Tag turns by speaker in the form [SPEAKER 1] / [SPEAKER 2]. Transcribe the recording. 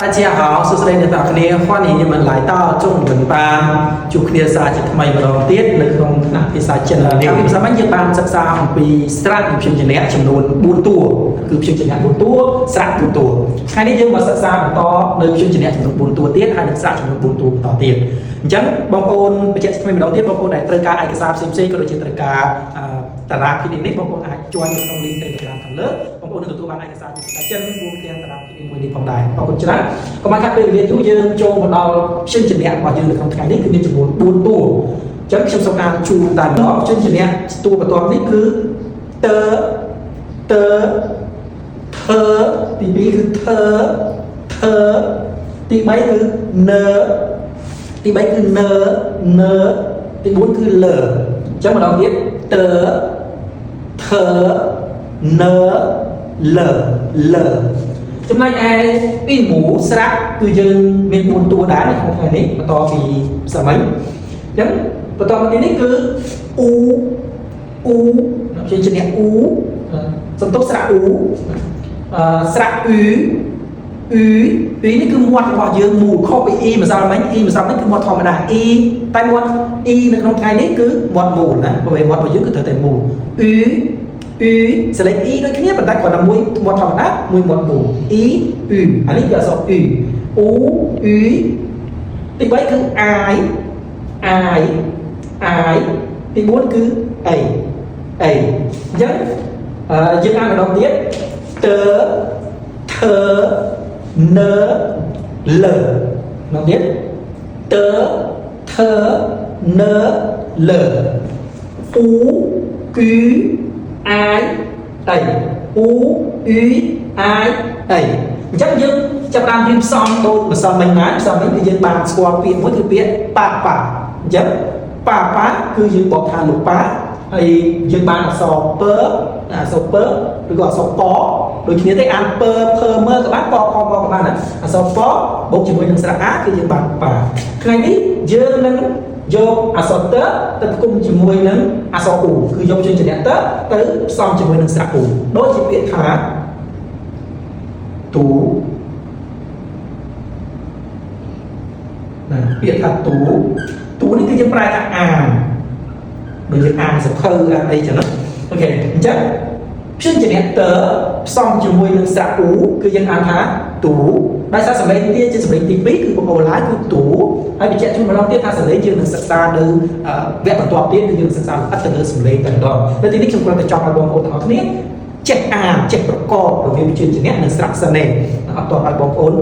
[SPEAKER 1] 大家好សួស្តីអ្នកទាំងអស់គ្នា欢迎你们来到中文班ជួបគ្នាសាជាថ្មីម្ដងទៀតនៅក្នុងថ្នាក់ភាសាចិននេះពីភាសាមិញយើងបានសិក្សាអំពីស្រៈនិងព្យញ្ជនៈចំនួន4តួគឺព្យញ្ជនៈ4តួស្រៈ4តួថ្ងៃនេះយើងមកសិក្សាបន្តនៅព្យញ្ជនៈចំនួន4តួទៀតហើយនិងស្រៈចំនួន4តួបន្តទៀតអញ្ចឹងបងប្អូនបញ្ជាក់ថ្មីម្ដងទៀតបងប្អូនដែលត្រូវការឯកសារផ្សេងៗក៏ដូចជាត្រូវការតារាង PDF នេះបងប្អូនអាច join នៅក្នុង link Telegram ខាងលើបងប្អូននឹងទទួលបានឯកសារជាភាសាចិនរួមទាំងតារាង PDF មួយនេះផងដែរអរគុណច្រើនកុំឲ្យខាត់ពេលវេលាយូរយើងចូលមកដល់ព្យញ្ជនៈរបស់យើងនៅក្នុងថ្ងៃនេះគឺមានចំនួន4តួអញ្ចឹងខ្ញុំសូមអានជូនតែម្ដងព្យញ្ជនៈតួបន្ទាប់នេះគឺតើតើធើទី2គឺធើធើទី3គឺនទី3គឺននទី4គឺលអញ្ចឹងម្ដងទៀតតើធើនលលចំណែកឯពីមូស្រៈគឺយើងមាន4តួដែរនៅក្នុងថ្ងៃនេះបន្តពីសាមិញអញ្ចឹងបន្តមកទីនេះគឺអ៊ូអ៊ូព្យញ្ជនៈអ៊ូសន្ទុះស្រៈអ៊ូអឺស្រៈអ៊ឺអ៊ឺពីនេះគឺមាត់របស់យើងមូលខុសពីអ៊ីម្សិលមិញអ៊ីម្សិលមិញគឺមាត់ធម្មតាអ៊ីតែមាត់អ៊ីនៅក្នុងថ្ងៃនេះគឺមាត់មូលណាព្រោះមាត់របស់យើងគឺត្រូវតែមូលអ៊ឺអ៊ឺសលេងអ៊ីដូចគ្នាប៉ុន្តែគ្រាន់តែមួយមាត់ធម្មតាមួយមាត់មូលអ៊ីអ៊ឺអានេះគឺអក្សរអ៊ឺអ៊ូអ៊ឺទី3គឺអាយអាយអាយទី4គឺអីអីអញ្ចឹងយើងអានម្ដងទៀតតើធើនលម្ដងទៀតតើធើនលអ៊ូគូអាយអីអ៊ូអ៊ីអាយអីអញ្ចឹងយើងចាប់តាមរៀនផ្សំដូចម្សិលមិញណាផ្សំមិញគឺយើងបានស្គាល់ពាក្យមួយគឺពាក្យប៉ាប៉ាអញ្ចឹងប៉ាប៉ាគឺយើងបកថាលោកប៉ាហើយយើងបានអក្សរពអក្សរពឬក៏អក្សរពដូចគ្នាទេអានពភមើក៏បានពខមកក៏បានណាអក្សរពបូកជាមួយនឹងស្រៈអាគឺយើងបានប៉ាថ្ងៃនេះយើងនឹងយកអក្សរតទៅផ្គុំជាមួយនឹងអក្សរអ៊ូគឺយកព្យញ្ជនៈតទៅផ្សំជាមួយនឹងស្រៈអ៊ូដូចជាពាក្យថាទូណាពាក្យថាទូទូនេះគឺយើងប្រែថាអានដូចយើងអានសភៅអានអីចឹងណាOK អញ្ចឹងព្យញ្ជនៈតផ្សំជាមួយនឹងស្រៈអ៊ូគឺយើងអានថាទូដោយសារសម្លេងទាជាសម្លេងទី2គឺបងប្អូនឡាយគឺទូហើយបញ្ជាក់ជូនម្ដងទៀតថាសម្លេងយើងនឹងសិក្សានៅវគ្គបន្ទាប់ទៀតគឺយើងសិក្សាលម្អិតទៅលើសម្លេងតែម្ដងនៅទីនេះខ្ញុំគ្រាន់តែចង់ឲ្យបងប្អូនទាំងអស់គ្នាចេះអានចេះប្រកបរវាងព្យញ្ជនៈនិងស្រៈសិនទេអត់តឲ្យបងប្អូន